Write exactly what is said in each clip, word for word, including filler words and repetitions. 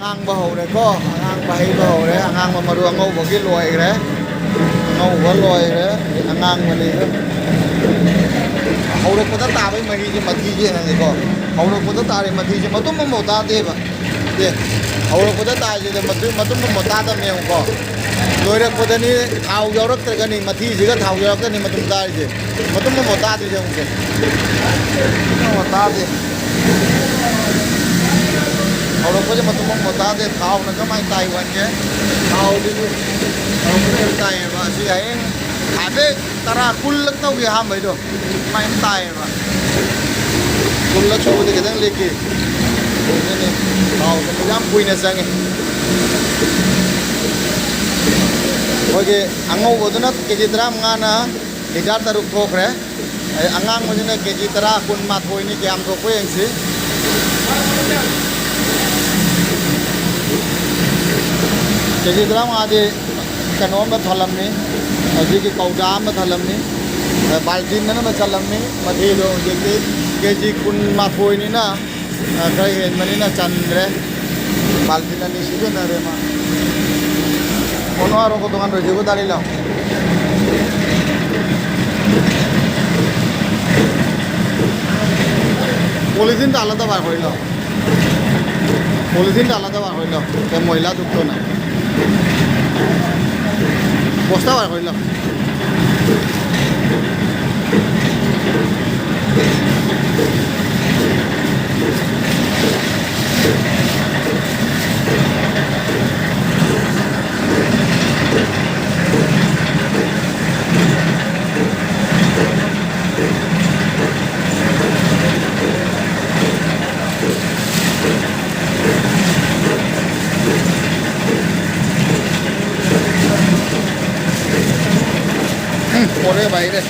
ꯑꯉꯥꯡꯕ ꯍꯧꯔꯦꯀꯣ, ꯑꯉꯥꯡꯕ ꯍꯩꯕ ꯍꯧꯔꯦ꯫ ꯑꯉꯥꯡꯕ ꯃꯔꯨ ꯑꯉꯧꯕꯒꯤ ꯂꯣꯏꯈ꯭ꯔꯦ, ꯑꯉꯧꯕ ꯂꯣꯏꯈ꯭ꯔꯦ꯫ ꯑꯉꯥꯡꯕꯅꯤ ꯑꯗꯨ꯫ ꯍꯧꯔꯛꯄꯗ ꯇꯥꯕꯩ ꯃꯍꯤꯁꯦ ꯃꯊꯤꯁꯦ ꯌꯦꯡꯉꯒꯦꯀꯣ꯫ ꯍꯧꯔꯛꯄꯗ ꯇꯥꯔꯦ ꯃꯊꯤꯁꯦ, ꯃꯇꯨꯝ ꯑꯃꯐꯥꯎ ꯇꯥꯗꯦꯕ꯫ ꯑꯦ, ꯍꯧꯔꯛꯄꯗ ꯇꯥꯏꯁꯤꯗ ꯃꯇꯨꯝ, ꯃꯇꯨꯝ ꯑꯃꯐꯥꯎ ꯇꯥꯗꯕꯅꯦꯕꯀꯣ꯫ ꯂꯣꯏꯔꯛꯄꯗꯅꯤ ꯊꯥꯎ ꯌꯥꯎꯔꯛꯇ꯭ꯔꯒꯅꯤ, ꯃꯊꯤꯁꯤꯒ ꯊꯥꯎ ꯌꯥꯎꯔꯛꯇ꯭ꯔꯅꯤ ꯃꯇꯨꯝ ꯇꯥꯔꯤꯁꯦ꯫ ꯃꯇꯨꯝ ꯑꯃꯐꯥꯎ ꯇꯥꯗ꯭ꯔꯤꯁꯦ ꯑꯃꯨꯛꯁꯦ꯫ ꯃꯇꯨꯝ ꯑꯃꯐꯥꯎ ꯇꯥꯗꯦ꯫ ꯍꯧꯔꯛꯄꯁꯦ ꯃꯇꯨꯝ ꯑꯃꯐꯥꯎ ꯇꯥꯗꯦ꯫ ꯊꯥꯎꯅ ꯀꯃꯥꯏꯅ ꯇꯥꯏ ꯋꯥꯟꯁꯦ? ꯊꯥꯎꯗꯨꯗꯤ ꯍꯧꯔꯛꯄꯗ ꯌꯥꯝ ꯇꯥꯏꯌꯦꯕ꯫ ꯑꯁꯤ ꯍꯌꯦꯡ ꯍꯥꯏꯐꯦꯠ ꯇꯔꯥ ꯀꯨꯟꯂꯛ ꯇꯧꯒꯦ ꯑꯍꯥꯟꯕꯩꯗꯣ꯫ ꯁꯨꯃꯥꯏꯅ ꯇꯥꯏꯌꯦꯕ꯫ ꯀꯨꯟꯂꯛ ꯁꯨꯕꯗꯤ ꯈꯤꯇꯪ ꯂꯤꯛꯈꯤ꯫ ꯑꯗꯨꯅꯤ ꯊꯥꯎ ꯆꯪꯕ ꯌꯥꯝ ꯀꯨꯏꯅ ꯆꯪꯉꯤ꯫ ꯑꯩꯈꯣꯏꯒꯤ ꯑꯉꯧꯕꯗꯨꯅ ꯀꯦ ꯖꯤ ꯇꯔꯥꯃꯉꯥꯅ ꯂꯤꯇꯔ ꯇꯔꯨꯛ ꯊꯣꯛꯈ꯭ꯔꯦ꯫ ꯑꯩ ꯑꯉꯥꯡꯕꯁꯤꯅ ꯀꯦ ꯖꯤ ꯇꯔꯥ, ꯀꯨꯟ, ꯃꯥꯊꯣꯏꯅꯤ, ꯀꯌꯥꯝ ꯊꯣꯛꯄ ꯌꯦꯡꯁꯤ꯫ ꯀꯦ ꯖꯤ ꯇꯔꯥꯃꯉꯥꯗꯤ ꯀꯩꯅꯣ ꯑꯃ ꯊꯜꯂꯝꯃꯤ, ꯍꯧꯖꯤꯛꯀꯤ ꯀꯧꯇꯥ ꯑꯃ ꯊꯜꯂꯝꯃꯤ, ꯕꯥꯜꯇꯤꯟ ꯑꯃ ꯆꯜꯂꯝꯃꯤ꯫ ꯃꯊꯤꯗꯣ ꯍꯧꯖꯤꯛꯇꯤ ꯀꯦ ꯖꯤ ꯀꯨꯟꯃꯥꯊꯣꯏꯅꯤꯅ, ꯑ, ꯈꯔ ꯍꯦꯟꯕꯅꯤꯅ ꯆꯟꯗ꯭ꯔꯦ꯫ ꯕꯥꯜꯇꯤꯟ ꯑꯅꯤ ꯁꯤꯖꯤꯟꯅꯔꯦ ꯃꯥ꯫ ꯀꯣꯟꯅ ꯍꯥꯏꯔꯣꯀꯣ, ꯗꯨꯀꯥꯟ ꯂꯣꯏꯁꯤꯒꯣ, ꯗꯥ ꯂꯤꯂꯥ꯫ ꯄꯣꯂꯤꯊꯤꯟ ꯇꯥꯜꯂꯗꯕ ꯑꯩꯈꯣꯏ ꯂꯥꯎ꯫ ꯄꯣꯂꯤꯊꯤꯟ ꯇꯥꯜꯂꯗꯕ ꯑꯩꯈꯣꯏ ꯂꯥꯎ꯫ ꯀꯩ ꯃꯣꯏꯂꯥ ꯗꯨꯛꯇꯣꯅ꯫ ꯕꯣꯁꯇꯥ ꯑꯣꯏ ꯑꯩꯈꯣꯏ ꯂꯥꯎ꯫ ꯎꯝ, ꯄꯣꯔꯦ ꯚꯥꯏꯔꯦ꯫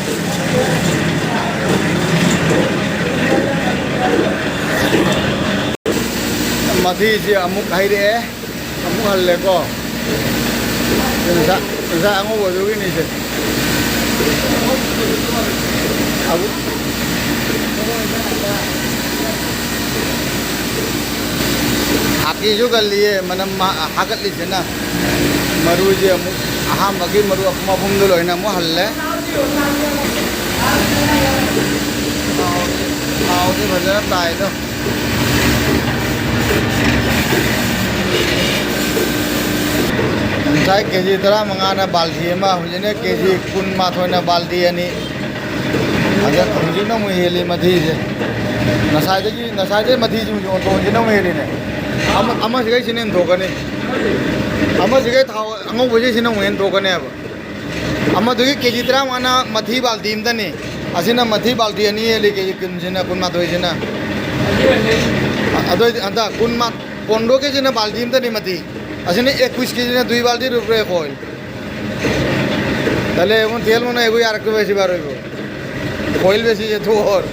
ꯃꯊꯤꯁꯤ ꯑꯃꯨꯛ ꯍꯩꯔꯛꯑꯦ꯫ ꯑꯃꯨꯛ ꯍꯜꯂꯦꯀꯣ꯫ ꯉꯁꯥꯏ, ꯉꯁꯥꯏ ꯑꯉꯧꯕꯗꯨꯒꯤꯅꯤꯁꯦ꯫ ꯑꯃꯨꯛ ꯍꯥꯀꯤꯁꯨ ꯒꯜꯂꯤꯌꯦ, ꯃꯅꯝ ꯃꯥ-, ꯍꯥꯒꯠꯂꯤꯁꯤꯅ꯫ ꯃꯔꯨꯁꯦ ꯑꯃꯨꯛ ꯑꯍꯥꯟꯕꯒꯤ ꯃꯔꯨ ꯑꯄꯨꯝ ꯑꯄꯨꯝꯗꯣ ꯂꯣꯏꯅ ꯑꯃꯨꯛ ꯍꯜꯂꯦ꯫ ꯊꯥꯎꯗꯤ ꯐꯖꯅ ꯇꯥꯏꯗꯣ꯫ ꯉꯁꯥꯏ ꯀꯦ ꯖꯤ ꯇꯔꯥꯃꯉꯥꯅ ꯕꯥꯜꯇꯤ ꯑꯃ, ꯍꯧꯖꯤꯛꯅ ꯀꯦ ꯖꯤ ꯀꯨꯟꯃꯥꯊꯣꯏꯅ ꯕꯥꯜꯇꯤ ꯑꯅꯤ꯫ ꯍꯟꯗꯛ ꯍꯧꯖꯤꯛꯅ ꯑꯃꯨꯛ ꯍꯦꯜꯂꯤ ꯃꯊꯤꯁꯦ꯫ ꯉꯁꯥꯏꯗꯒꯤ, ꯉꯁꯥꯏꯗꯩ ꯃꯊꯤꯁꯤ ꯍꯧꯖꯤꯛ ꯑꯣꯟꯊꯣꯛꯑꯁꯤꯅ ꯑꯃꯨꯛ ꯍꯦꯜꯂꯤꯅꯦ꯫ ꯑꯃ, ꯑꯃꯁꯤꯒꯩ ꯁꯤꯅ ꯍꯦꯟꯗꯣꯛꯀꯅꯤ꯫ ꯑꯃꯁꯤꯒꯩ ꯊꯥꯎ ꯑꯉꯧꯕꯁꯤ ꯁꯤꯅ ꯑꯃꯨꯛ ꯍꯦꯟꯗꯣꯛꯀꯅꯦꯕ꯫ ꯑꯃꯗꯨꯒꯤ ꯀꯦ ꯖꯤ ꯇꯔꯥꯃꯉꯥꯅ ꯃꯊꯤ ꯕꯥꯜꯇꯤ ꯑꯃꯇꯅꯤ꯫ ꯑꯁꯤꯅ ꯃꯊꯤ ꯕꯥꯜꯇꯤ ꯑꯅꯤ ꯍꯦꯜꯂꯤ, ꯀꯦ ꯖꯤ ꯀꯨꯟꯁꯤꯅ, ꯀꯨꯟꯃꯥꯊꯣꯏꯁꯤꯅ꯫ ꯑꯗꯨ ꯑꯣꯏꯗꯤ ꯍꯟꯗꯛ ꯀꯨꯟꯃꯥ-, ꯄꯣꯟꯗ꯭ꯔꯣ ꯀꯦ ꯖꯤꯅ ꯕꯥꯜꯇꯤ ꯑꯃꯇꯅꯤ ꯃꯊꯤ꯫ ꯑꯁꯤꯅ ꯑꯦꯀꯨꯏꯁ ꯀꯦ ꯖꯤꯅ ꯗꯨꯏ ꯕꯥꯜꯇꯤ ꯔꯨꯞꯔꯦ ꯑꯩꯈꯣꯏ꯫ ꯇꯜꯂꯦ, ꯑꯩꯉꯣꯟ ꯇꯦꯜ ꯃꯅꯥ ꯑꯩꯕꯨ ꯌꯥꯔꯛꯇꯕ ꯁꯤ ꯕꯥꯔꯣꯏꯕꯨ꯫ ꯐꯣꯏꯜ ꯕꯦꯁꯤꯁꯦ ꯊꯣꯛꯑꯣꯔ꯫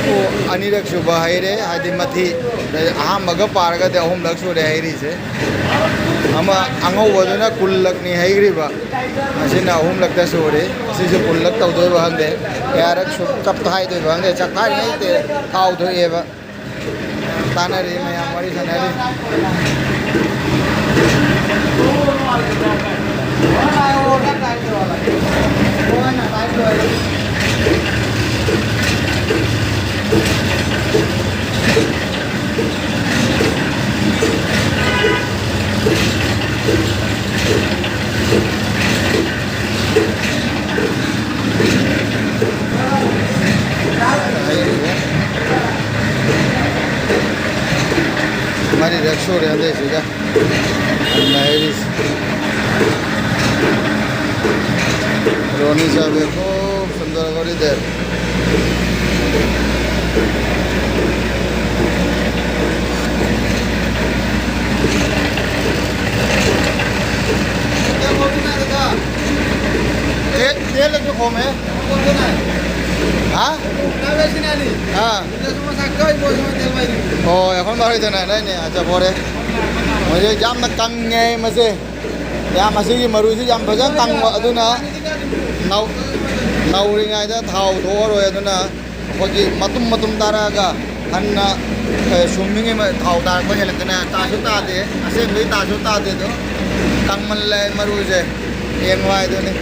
ꯑꯣ, ꯑꯅꯤꯔꯛ ꯁꯨꯕ ꯍꯩꯔꯦ, ꯍꯥꯏꯗꯤ ꯃꯊꯤ꯫ ꯑꯍꯥꯟꯕꯒ ꯄꯥꯔꯒꯗꯤ ꯑꯍꯨꯝꯂꯛ ꯁꯨꯔꯦ ꯍꯩꯔꯤꯁꯦ꯫ ꯑꯃ ꯑꯉꯧꯕꯗꯨꯅ ꯀꯨꯜꯂꯛꯅꯤ ꯍꯩꯈ꯭ꯔꯤꯕ, ꯑꯁꯤꯅ ꯑꯍꯨꯝꯂꯛꯇ ꯁꯨꯔꯦ꯫ ꯁꯤꯁꯨ ꯀꯨꯜꯂꯛ ꯇꯧꯗꯣꯏꯕ ꯈꯪꯗꯦ, ꯀꯌꯥꯔꯛ ꯁꯨ-, ꯆꯞꯊꯥꯏꯗꯣꯏꯕ ꯈꯪꯗꯦ꯫ ꯆꯞꯊꯥꯏꯔꯤꯉꯩꯗ ꯊꯥꯎ ꯊꯣꯛꯑꯦꯕ꯫ ꯇꯥꯟꯅꯔꯤ ꯃꯌꯥꯝ, ꯋꯥꯔꯤ ꯁꯥꯟꯅꯔꯤ꯫ ꯃꯔꯤꯔꯛ ꯁꯨꯔꯦ ꯍꯟꯗꯛꯁꯤꯒ꯫ ꯑꯗꯨꯅ ꯍꯥꯏꯔꯤꯁꯦ꯫ ꯔꯣꯅꯤ ꯆꯥꯕꯤ ꯈꯨ ꯁꯨꯟꯗꯔ ꯒꯣꯔꯤ ꯗꯦ꯫ ꯇꯦ-, ꯇꯦꯜꯂꯁꯨ ꯈꯣꯝꯃꯦ꯫ ꯍꯥ? ꯑꯥ꯫ ꯑꯣ, ꯑꯩꯈꯣꯏ ꯃꯈꯩꯗꯅꯦ, ꯅꯣꯏꯅꯦ, ꯑꯆꯥ, ꯐꯔꯦ꯫ ꯃꯣꯏꯁꯦ ꯌꯥꯝꯅ ꯀꯪꯉꯦ ꯃꯁꯦ꯫ ꯌꯥꯝ, ꯑꯁꯤꯒꯤ ꯃꯔꯨꯁꯤ ꯌꯥꯝ ꯐꯖꯅ ꯀꯪꯕ, ꯑꯗꯨꯅ ꯅꯧ-, ꯅꯧꯔꯤꯉꯩꯗ ꯊꯥꯎ ꯊꯣꯛꯑꯔꯣꯏ, ꯑꯗꯨꯅ ꯑꯩꯈꯣꯏꯒꯤ ꯃꯇꯨꯝ ꯃꯇꯨꯝ ꯇꯥꯔꯛꯑꯒ ꯍꯟꯅ, ꯑꯦ, ꯁꯨꯝꯃꯤꯉꯩ ꯃ-, ꯊꯥꯎ ꯇꯥꯔꯛꯄ ꯍꯦꯜꯂꯛꯇꯅ ꯇꯥꯁꯨ ꯇꯥꯗꯦ, ꯑꯁꯦꯡꯕꯩ ꯇꯥꯁꯨ ꯇꯥꯗꯦ ꯑꯗꯣ, ꯀꯪꯃꯜꯂꯦ ꯃꯔꯨꯁꯦ, ꯌꯦꯡꯉꯨ ꯍꯥꯏꯗꯨꯅꯤ꯫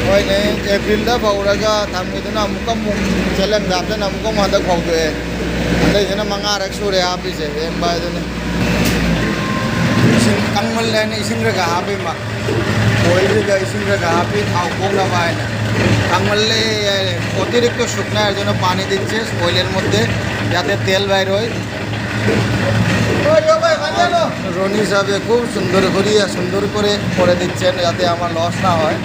ꯍꯣꯏꯅꯦ, ꯑꯦꯄ꯭ꯔꯤꯜꯗ ꯐꯧꯔꯒ ꯊꯝꯃꯤꯗꯨꯅ ꯑꯃꯨꯛꯀ ꯑꯃꯨꯛ ꯆꯦꯂꯪꯗ ꯍꯥꯞꯇꯅ ꯑꯃꯨꯛꯀ ꯑꯃꯨꯛ ꯍꯟꯗꯛ ꯐꯧꯗꯣꯛꯑꯦ, ꯍꯟꯗꯛꯁꯤꯅ ꯃꯉꯥꯔꯛ ꯁꯨꯔꯦ ꯍꯥꯞꯄꯤꯁꯦ, ꯌꯦꯡꯕ ꯍꯥꯏꯗꯨꯅꯤ꯫ ꯏꯁꯤꯡ ꯀꯪꯃꯜꯂꯦ ꯍꯥꯏꯅ ꯏꯁꯤꯡ ꯈꯔ ꯈꯔ ꯍꯥꯞꯄꯤ ꯃꯥ꯫ Oil ꯁꯤꯒ ꯏꯁꯤꯡ ꯈꯔ ꯈꯔ ꯍꯥꯞꯄꯤ, ꯊꯥꯎ ꯀꯣꯛꯅꯕ ꯍꯥꯏꯅ꯫ ꯀꯪꯃꯜꯂꯦ ꯍꯥꯏꯔꯦ, অতিরিক্ত শুকনা এর জন্য পানি দিচ্ছে oil এর মধ্যে, যাতে তেল বাইর হয়। রনি সাহেব খুব সুন্দর করিয়া, সুন্দর করে করে দিচ্ছেন, যাতে আমার লস না হয়।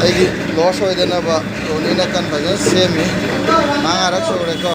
ꯑꯩꯒꯤ ꯂꯣꯁ ꯑꯣꯏꯗꯅꯕ ꯔꯣꯅꯤꯅ ꯀꯟ ꯐꯖꯅ ꯁꯦꯝꯃꯤ꯫ ꯃꯉꯥꯔꯛ ꯁꯨꯔꯦꯀꯣ꯫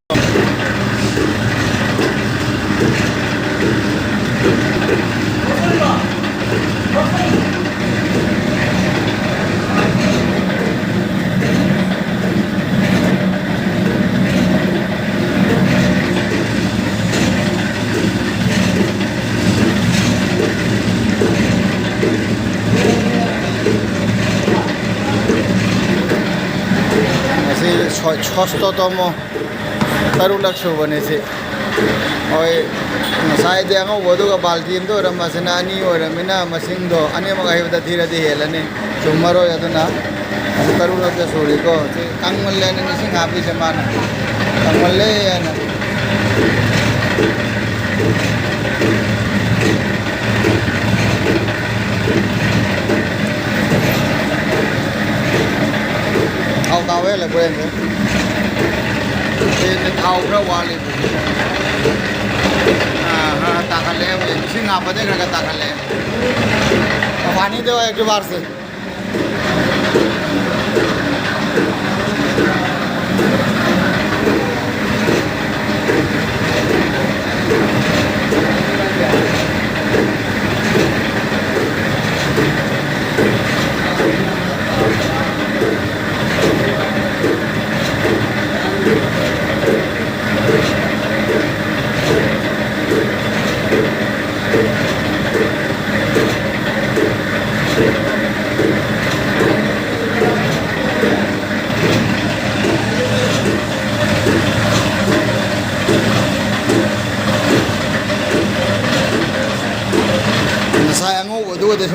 ꯃꯁꯤ ꯁꯣ-, ꯁꯣꯁꯇꯣꯇꯣꯃꯣ ꯇꯔꯨꯛꯂꯛ ꯁꯨꯕꯅꯤ ꯁꯤ꯫ ꯍꯣꯏ, ꯉꯁꯥꯏꯗꯤ ꯑꯉꯧꯕꯗꯨꯒ ꯕꯥꯜꯇꯤ ꯑꯃꯗ ꯑꯣꯏꯔꯝꯕꯁꯤꯅ ꯑꯅꯤ ꯑꯣꯏꯔꯝꯃꯤꯅ ꯃꯁꯤꯡꯗꯣ ꯑꯅꯤꯃꯛ ꯑꯍꯩꯕꯗ ꯊꯤꯔꯗꯤ ꯍꯦꯜꯂꯅꯤ꯫ ꯆꯨꯝꯃꯔꯣꯏ꯫ ꯑꯗꯨꯅ ꯑꯗꯨ ꯇꯔꯨꯛꯂꯛꯇ ꯁꯨꯔꯤꯀꯣ꯫ ꯁꯤ ꯀꯪꯃꯜꯂꯦꯅ ꯏꯁꯤꯡ ꯍꯥꯞꯄꯤꯁꯦ ꯃꯥꯅ꯫ ꯀꯪꯃꯜꯂꯦ ꯍꯥꯏꯅ꯫ ꯊꯥꯎ ꯇꯥꯕ ꯍꯦꯜꯂꯛꯄ꯭ꯔꯥ ꯌꯦꯡꯒꯦ꯫ ꯁꯤꯗꯤ ꯊꯥꯎ ꯈꯔ ꯋꯥꯠꯂꯤ꯫ ꯑꯥ, ꯈꯔ ꯈꯔ ꯇꯥꯈꯠꯂꯦ ꯍꯧꯖꯤꯛ꯫ ꯏꯁꯤꯡ ꯍꯥꯞꯄꯗꯩ ꯈꯔ ꯈꯔ ꯇꯥꯈꯠꯂꯦ꯫ पानी दो एक बार से।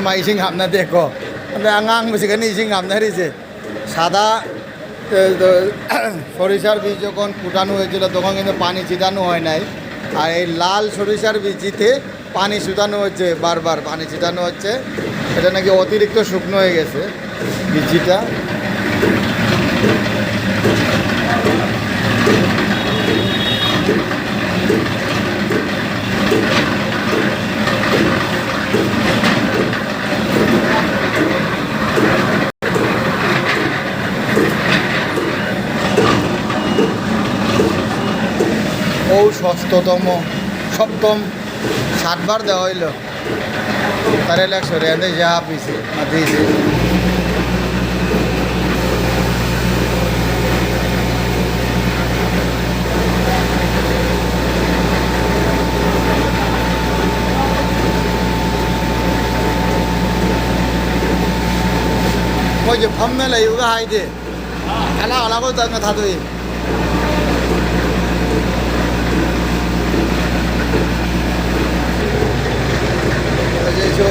ꯃꯥ ꯏꯁꯤꯡ ꯍꯥꯞꯅꯗꯦꯀꯣ꯫ ꯑꯗ ꯑꯉꯥꯡꯕꯁꯤꯒꯅꯤ ꯏꯁꯤꯡ ꯍꯥꯞꯅꯔꯤꯁꯦ꯫ ꯁꯥꯗꯥ, এ, তো, সরিষার বীজ যখন ফুটানো হয়েছিল, তখন কিন্তু পানি ছিটানো হয় নাই। আর এই লাল সরিষার বীজটিতে পানি ছিটানো হচ্ছে, বারবার পানি ছিটানো হচ্ছে। এটা নাকি অতিরিক্ত শুকনো হয়ে গেছে বীজটা। ও ষষ্ঠতম, সপ্তম, সাতবার দেওয়া হইলো। তারে লাগ সরে আনতে যা পিছে, মাতিছে। ꯃꯣꯏꯁꯦ ꯐꯝꯅ ꯂꯩꯌꯨꯒ ꯍꯥꯏꯗꯦ꯫ ꯑꯂꯥꯎ ꯑꯂꯥꯎꯕ ꯇꯞꯅ ꯊꯥꯗꯣꯛꯏ꯫ ꯍꯧꯖꯤꯛꯁꯨ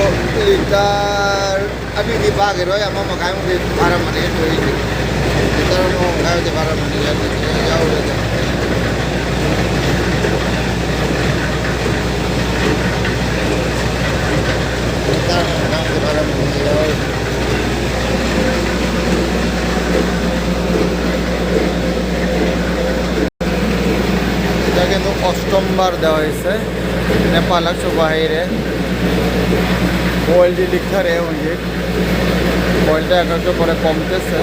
ꯂꯤꯇꯔ ꯑꯅꯤꯗꯤ ꯐꯥꯈꯤꯔꯣꯏ, ꯑꯃ ꯃꯈꯥꯏꯃꯨꯛꯇꯤ ꯐꯥꯔꯝꯃꯅꯤ ꯊꯣꯛꯏꯁꯦ꯫ ꯂꯤꯇꯔ ꯑꯃ ꯃꯈꯥꯏꯃꯨꯛꯇꯤ ꯐꯥꯔꯝꯃꯅꯤ, ꯌꯥꯎꯔꯦꯗ꯫ ꯂꯤꯇꯔ ꯑꯃ ꯃꯈꯥꯏꯃꯨꯛꯇꯤ ꯐꯥꯔꯝꯃꯅꯤ, ꯌꯥꯎꯔꯦ꯫ এটা কিন্তু অষ্টমবার দেওয়া হয়েছে। নেপাল একশো বাইরে। কোয়ালিটি লিখা রে, ওই যে কোয়ালিটি এক একশো করে কমতেছে।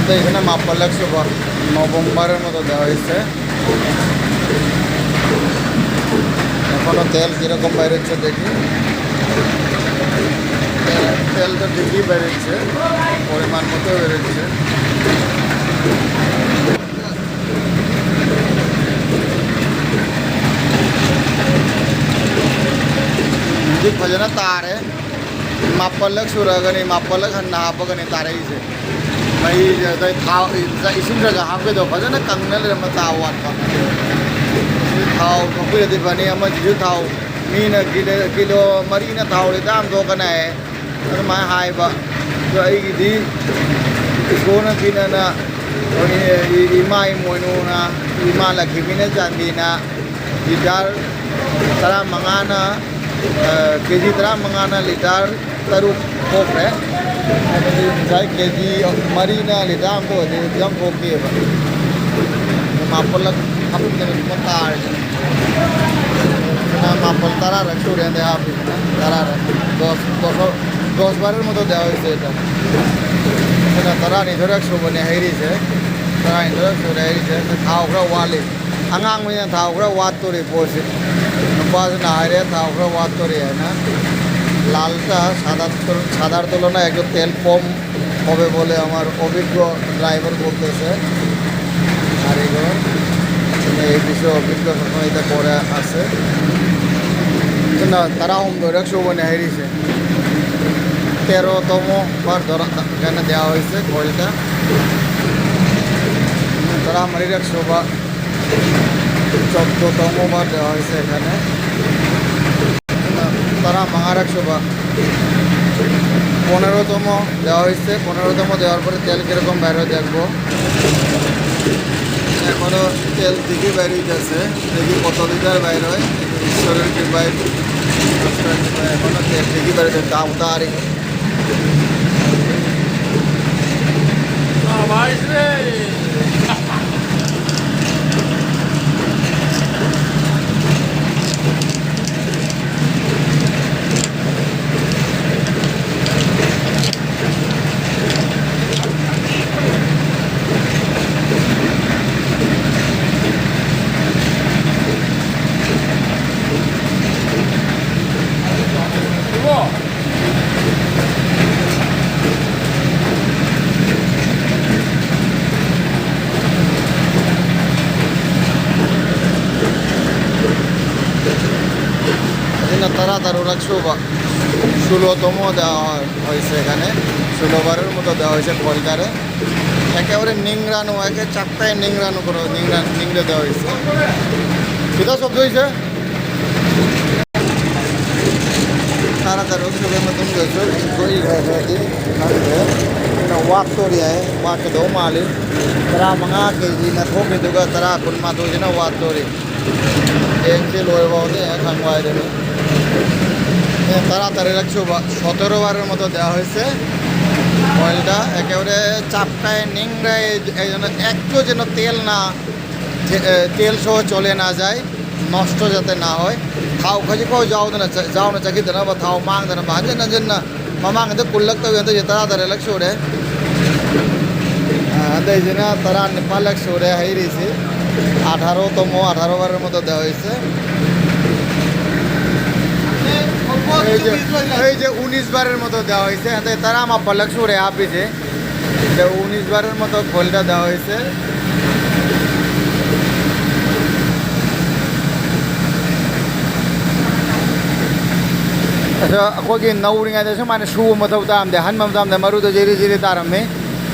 তো এখানে মাপাল একশো বা-, নবমবারের মতো দেওয়া হয়েছে। এখনো তেল কিরকম বাইরে হচ্ছে দেখি। তেল, তেল তো ঠিকই বেরোচ্ছে, পরিমাণ মতো বেরোচ্ছে। ꯍꯧꯖꯤꯛ ꯐꯖꯅ ꯇꯥꯔꯦ꯫ ꯃꯥꯄꯜꯂꯛ ꯁꯨꯔꯛꯑꯒꯅꯤ, ꯃꯥꯄꯜꯂꯛ ꯍꯟꯅ ꯍꯥꯞꯄꯒꯅꯤ ꯇꯥꯔꯛꯏꯁꯦ꯫ ꯃꯩꯁꯦ ꯑꯗꯩ ꯊꯥꯎ, ꯏꯁꯤꯡ ꯈꯔ ꯈꯔ ꯍꯥꯞꯀꯦ ꯇꯧꯕ, ꯐꯖꯅ ꯀꯪꯅ ꯂꯩꯔꯝꯕ ꯊꯥꯎ ꯋꯥꯠꯄ꯫ ꯁꯤ ꯊꯥꯎ ꯊꯣꯛꯄꯤꯔꯗꯤ ꯐꯅꯤ, ꯑꯃꯁꯤꯁꯨ ꯊꯥꯎ ꯃꯤꯅ ꯀꯤꯂꯣ, ꯀꯤꯂꯣ ꯃꯔꯤꯅ ꯊꯥꯎ ꯂꯤꯇꯔ ꯑꯃ ꯊꯣꯛꯀꯅꯤ ꯍꯥꯏ, ꯑꯗꯨꯃꯥꯏꯅ ꯍꯥꯏꯕ꯫ ꯑꯗꯣ ꯑꯩꯒꯤꯗꯤ ꯏꯁꯣꯔꯅ ꯊꯤꯅꯅ, ꯑꯩꯈꯣꯏꯒꯤ ꯏ-, ꯏꯃꯥ ꯏꯃꯣꯏꯅꯨꯅ, ꯏꯃꯥ ꯂꯛꯈꯤꯃꯤꯅ ꯆꯥꯟꯕꯤꯅ ꯂꯤꯇꯔ ꯇꯔꯥꯃꯉꯥꯅ, ꯑ, ꯀꯦ ꯖꯤ ꯇꯔꯥꯃꯉꯥꯅ ꯂꯤꯇꯔ ꯇꯔꯨꯛ ꯊꯣꯛꯈ꯭ꯔꯦ꯫ ꯍꯥꯏꯕꯗꯤ ꯉꯁꯥꯏ ꯀꯦ ꯖꯤ ꯃꯔꯤꯅ ꯂꯤꯇꯔ ꯑꯃ ꯊꯣꯛꯑꯗꯤ ꯌꯥꯝ ꯊꯣꯛꯇꯦꯕ꯫ ꯃꯥꯄꯜꯂꯛ ꯍꯥꯞꯄꯗ ꯂꯨꯄꯥ ꯇꯥꯔꯦ꯫ ꯑꯗꯨꯅ ꯃꯥꯄꯜ ꯇꯔꯥꯔꯛ ꯁꯨꯔꯦ ꯍꯟꯗꯛ ꯍꯥꯞꯄꯤꯁꯤꯅ꯫ ꯇꯔꯥꯔꯛ꯫ ꯗꯣꯁ, ꯗꯣꯁ, ꯗꯣꯁ ꯕꯥꯔꯣꯔ ꯃꯇꯨꯡꯗ ꯍꯧꯔꯤꯁꯦ꯫ ꯑꯗꯨꯅ ꯇꯔꯥꯅꯤꯊꯣꯏꯔꯛ ꯁꯨꯕꯅꯦ ꯍꯩꯔꯤꯁꯦ꯫ ꯇꯔꯥꯅꯤꯊꯣꯏꯔꯛ ꯁꯨꯔꯦ ꯍꯩꯔꯤꯁꯦ꯫ ꯊꯥꯎ ꯈꯔ ꯋꯥꯠꯂꯤ꯫ ꯑꯉꯥꯡꯕꯅꯤꯅ ꯊꯥꯎ ꯈꯔ ꯋꯥꯠꯇꯣꯔꯤ ꯄꯣꯠꯁꯦ꯫ ꯅꯨꯄꯥꯁꯤꯅ ꯍꯥꯏꯔꯦ ꯊꯥꯎ ꯈꯔ ꯋꯥꯠꯇꯣꯔꯤ ꯍꯥꯏꯅ꯫ ꯂꯥꯜꯇ ꯁꯥꯗꯥ ꯇꯨ-, ꯁꯥꯗꯥꯔ ꯇꯨꯂꯅ একটু তেল কম হবে বলে আমার অভিজ্ঞ ড্রাইভার বলতেছে। কারিগর, এই বিষয়ে অভিজ্ঞ সবসময় এটা করে আছে। না, তারা হম ধরে একশো বনে হেরিছে। তেরোতম বার ধরা, এখানে দেওয়া হয়েছে কয়েলটা। তারা আমার একশো বার চোদ্দতম বার দেওয়া হয়েছে এখানে। তারা মাঙার একশো বার পনেরোতম দেওয়া হয়েছে। পনেরোতম দেওয়ার পরে তেল কীরকম বের হয় দেখবো। এখনো তেল দেখি বের হইতেছে, দেখি কত লিটার বের হয়। ঈশ্বরের কৃপায়, ঈশ্বরের কৃপায় এখনো তেল দেখি বের হইতে দাম তারই। তাড়াতাড়ি রাখছো বা। ষোলোতম দেওয়া হয়, হয়েছে এখানে। ষোলো বারের মতো দেওয়া হয়েছে কলকারে। একেবারে নিংড়ানো, একে চারটায় নিংড়ানো করে, নিংড়া-, নিংড়ে দেওয়া হয়েছে। কিতা শব্দ হয়েছে? ꯇꯔꯥ ꯇꯔꯨꯛ ꯁꯨꯔꯦ ꯃꯇꯨꯡꯗꯁꯨ ꯏꯪꯊꯣꯛꯏ ꯈꯔ ꯈꯔꯗꯤ ꯈꯪꯗ꯭ꯔꯦ꯫ ꯑꯗꯨꯅ ꯋꯥꯠꯇꯣꯔꯤ ꯍꯥꯏ, ꯋꯥꯠꯀꯗꯧ ꯃꯥꯜꯂꯤ꯫ ꯇꯔꯥ ꯃꯉꯥ ꯀꯦ ꯖꯤꯅ ꯊꯣꯛꯈꯤꯗꯨꯒ ꯇꯔꯥ ꯀꯨꯟꯃꯥꯊꯣꯏꯁꯤꯅ ꯋꯥꯠꯇꯣꯔꯤ꯫ ꯌꯦꯡꯁꯤ ꯂꯣꯏꯕ ꯐꯥꯎꯗꯤ ꯌꯦꯡꯉ ꯈꯪꯕ ꯍꯥꯏꯗꯨꯅꯤ꯫ এ, তারা তারা রাখছো বা সতেরো বারের মতো দেওয়া হয়েছে অয়েলটা। একেবারে চাপকায় নিংড়ায়, এই জন্য একটু যেন তেল না, তে-, এ, তেল সহ চলে না যায়, নষ্ট যাতে না হয়। থাও খাজি কো যাও না চা-, যাও না চাকি দেনা বা থাও মাং দেনা বা হাজে না জেন না। ꯃꯃꯥꯡꯗ ꯀꯨꯟꯂꯛ ꯇꯧꯋꯤ, ꯍꯟꯗꯛꯁꯦ ꯇꯔꯥ ꯇꯔꯦꯠꯂꯛ ꯁꯨꯔꯦ꯫ ꯑ, ꯍꯟꯗꯛꯁꯤꯅ ꯇꯔꯥ ꯅꯤꯄꯥꯜꯂꯛ ꯁꯨꯔꯦ ꯍꯩꯔꯤꯁꯤ꯫ আঠারোতম, আঠারো বারের মতো দেওয়া হয়েছে। এই যে, এই যে উনিশ বারের মতো দেওয়া হয়েছে, হ্যাঁ, তাই তারা আমার পালক সুরে হাফিজে। এটা উনিশ বারের মতো খোলটা দেওয়া হয়েছে। ꯑꯗꯣ ꯑꯩꯈꯣꯏꯒꯤ ꯅꯧꯔꯤꯉꯩꯗ ꯁꯨꯃꯥꯏꯅ ꯁꯨꯕ ꯃꯊꯧ ꯇꯥꯔꯝꯗꯦ, ꯑꯍꯟꯕ ꯃꯇꯝꯗ ꯃꯔꯨꯗ ꯖꯤꯔꯤ ꯖꯤꯔꯤ ꯇꯥꯔꯝꯃꯤ꯫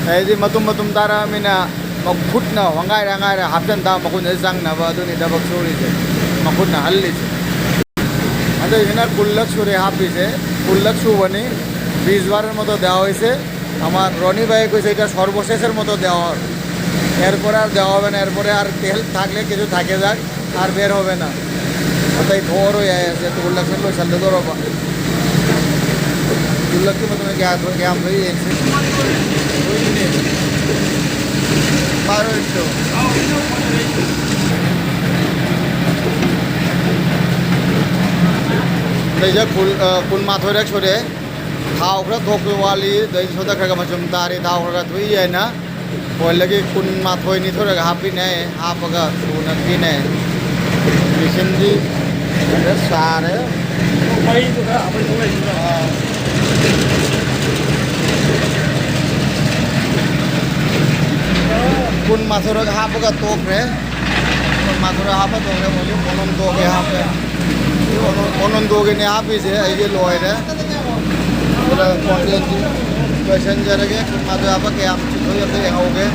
ꯑꯗꯩꯗꯤ ꯃꯇꯨꯝ ꯃꯇꯨꯝ ꯇꯥꯔꯛꯑꯃꯤꯅ ꯃꯈꯨꯠꯅ ꯍꯣꯡꯒꯥꯏꯔ ꯍꯣꯡꯒꯥꯏꯔ ꯍꯥꯞꯆꯤꯟ ꯇꯥꯕ, ꯃꯈꯨꯠꯅ ꯆꯪꯅꯕ꯫ ꯑꯗꯨꯅꯤ ꯊꯕꯛ ꯁꯨꯔꯤꯁꯦ, ꯃꯈꯨꯠꯅ ꯍꯜꯂꯤꯁꯦ꯫ ꯑꯗꯨ ꯏꯁꯤꯅ ꯀꯨꯜꯂꯛ ꯁꯨꯔꯦ ꯍꯥꯞꯄꯤꯁꯦ, ꯀꯨꯜꯂꯛ ꯁꯨꯕꯅꯤ, বিশ বারের মতো দেওয়া হয়েছে। আমার রনি ভাই কইছে এটা সর্বশেষের মতো দেওয়া হবে, এরপরে আর দেওয়া হবে না, এরপরে আর তেল থাকলে কিছু থাকে যাক, আর বের হবে না। তাই ধরো, এ, এ, তো উল্লাস করলো, সাথে ধরো বা। উল্লাস কি মতো গ্যাস, গ্যাস হয়ে গেছে। বারো একটু। ꯂꯩꯖ ꯀꯨꯟ, ꯑ, ꯀꯨꯟꯃꯥꯊꯣꯏꯔꯛ ꯁꯨꯔꯦ꯫ ꯊꯥꯎ ꯈꯔ ꯊꯣꯛꯄ ꯋꯥꯠꯂꯤ, ꯑꯗꯩ ꯁꯣꯝꯗ ꯈꯔ ꯈꯔ ꯃꯆꯨꯝ ꯇꯥꯔꯤ, ꯊꯥꯎ ꯈꯔ ꯈꯔ ꯊꯣꯛꯏ ꯍꯥꯏꯅ ꯀꯣꯏꯜꯗꯒꯤ ꯀꯨꯟꯃꯥꯊꯣꯏ ꯅꯤꯊꯣꯏꯔꯒ ꯍꯥꯞꯄꯤꯅꯦ, ꯍꯥꯞꯄꯒ ꯁꯨꯅ ꯄꯤꯅꯦ꯫ ꯃꯦꯆꯤꯟꯗꯤ ꯐꯖꯅ ꯁꯥꯔꯦ꯫ ꯀꯨꯟꯃꯥꯊꯣꯏꯔꯒ ꯍꯥꯞꯄꯒ ꯇꯣꯛꯈ꯭ꯔꯦ꯫ ꯀꯨꯟꯃꯥꯊꯣꯏꯔꯒ ꯍꯥꯞꯄ ꯇꯣꯛꯈ꯭ꯔꯦ, ꯍꯧꯖꯤꯛ ꯑꯣꯅꯣꯟꯗꯣꯒꯤ ꯍꯥꯞꯄꯦ꯫ ꯑꯣꯅꯣꯟꯗꯣꯒꯤ ꯍꯥꯞꯄꯤꯁꯦ ꯑꯩꯒꯤ ꯂꯣꯏꯔꯦ꯫ ꯑꯗꯨꯅ ꯀꯣꯟꯇꯦꯟꯁꯤ ꯂꯣꯏꯁꯤꯟꯖꯔꯒꯦ꯫ ꯀꯨꯟꯃꯥꯊꯣꯏ ꯍꯥꯞꯄ ꯀꯌꯥꯝ ꯆꯤꯊꯣꯛꯏ ꯑꯝꯇ ꯌꯦꯡꯍꯧꯒꯦ꯫